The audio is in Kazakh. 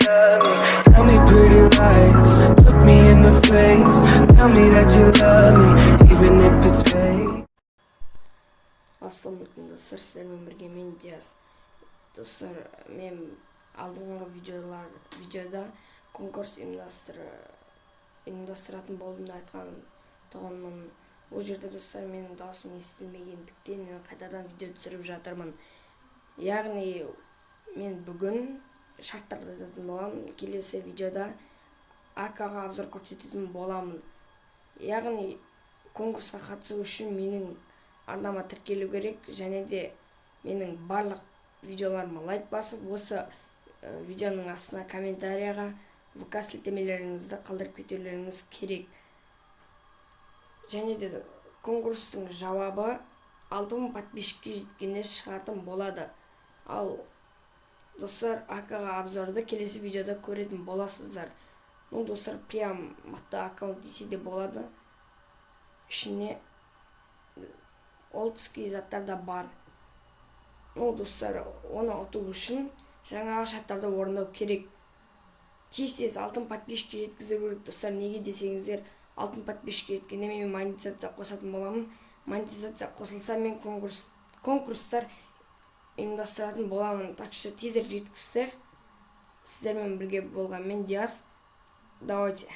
Love me. Tell me pretty lies. Look me in the face. Tell me that you love me, even if it's fake. Ассалаумағалейкум, достар! Сіздермен бірге мен, Диас. Достар, мен алдыңғы видеода конкурс ұйымдастыратын болдым деп айтқан тұғынмын. Бұл жерде, достар, менің даусым естілмегендіктен, мен қайтадан видео түсіріп жатырмын. Яғни мен бүгін шарттарды айтатын боламын. Келесі видеода АК-ға обзор көрсететін боламын. Яғни конкурсқа қатысу үшін менің арнама тіркелу керек және де менің барлық видеоларыма лайк басып, осы видеоның астына комментарияға ВК сілтемелеріңізді қалдырып кетулеріңіз керек. Және де конкурстың жауабы 6000 подписчикке жеткенде шығатын болады. Ал, достар, АК-ға обзорды келесі видеода көретін боласыздар. Ну, достар, прям мықты аккаунт десе де болады. Ішіне олдский заттар да бар. Ну, достар, оны ұту үшін жаңағы шарттарды орындау керек. Тез тез 6000 подписчикке жеткізу керек, достар. Неге десеңіздер, 6000 подписчикке жеткенде мен монетизация қосатын боламын. Монетизация қосылса, мен конкурстар ұйымдастыратын боламын. Так что тезірек жеткізсек. Сіздермен бірге болған мен, Диас. Давайте.